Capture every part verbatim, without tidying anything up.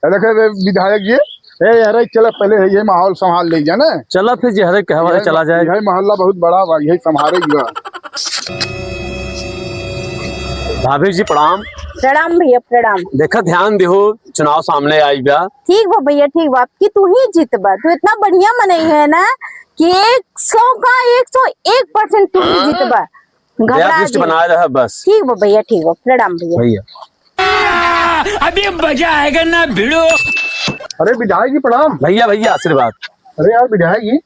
अरे, देखे बे विधायक जी, ए, अरे, चला पहले यही माहौल संभाल ले जाना। चला फिर जी, हरे कहवा है, यही चला जाए। यही मोहल्ला बहुत बड़ा बा, यही संभाले जी बा। भाभी जी, प्रणाम। प्रणाम भैया, प्रणाम। देखा, ध्यान दिहो, चुनाव सामने आई बा। ठीक बा भैया, ठीक बा, कि तू ही जीतबा। तू इतना बढ़िया मनई है ना कि एक सौ का एक सौ एक percent तू ही जीतबा। घबरा दृष्टि बनाए रहा बस। ठीक बा भैया, ठीक बा, प्रणाम भैया। भैया। अभी मजा आएगा ना भिड़ो। अरे विधायक जी प्रणाम। भैया, भैया आशीर्वाद। अरे यार विधायक जी,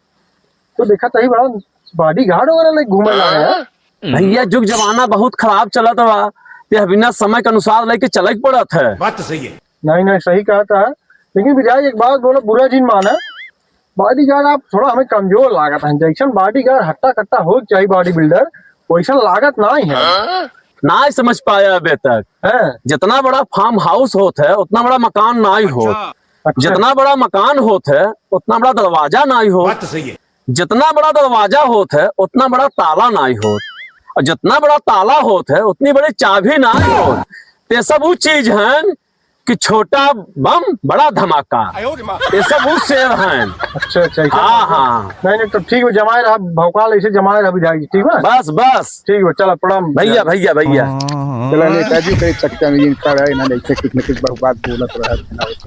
तो देखा तही बड़ा bodyguard वगैरह लेके घूमे ला रहे हैं। भैया, जुग जमाना बहुत खराब चलत बा, ते बिना समय के अनुसार लेके चले के पड़त है। बात तो सही है। नहीं, नहीं, सही कहत है, लेकिन विधायक एक बात बोलो, बुरा जिन माना, bodyguard आप थोड़ा हमें कमजोर लागत है। जैसन bodyguard हट्टा कट्टा हो चाहे body builder, वैसन लागत नहीं है। नहीं समझ पाया अबे तक। हैं? जितना बड़ा farm house होत है, उतना बड़ा मकान नहीं होत। अच्छा। जितना बड़ा मकान होत है, उतना बड़ा दरवाजा नहीं होत। बात तो सही है। जितना बड़ा दरवाजा होत है, उतना बड़ा ताला नहीं होत। और जितना बड़ा ताला होत है, उतनी बड़ी चाबी नहीं होत। ते सब ऊ चीज हैं कि छोटा बम बड़ा धमाका। ये सब ऊ शेर हैं। अच्छा, अच्छा, ऐसा हाँ, बात है। हाँ। नहीं, नहीं, तो ठीक है, जमाए रहा, भौकाल ऐसे जमाए रहा विधायक जी, ठीक बा? बस, बस। ठीक बा, चला, प्रणाम। भैया, भैया, भैया। चला, नेताजी के चक्कर में इनका रहे ना, ऐसे कुछ न कुछ बहुत बात बोलत रहा।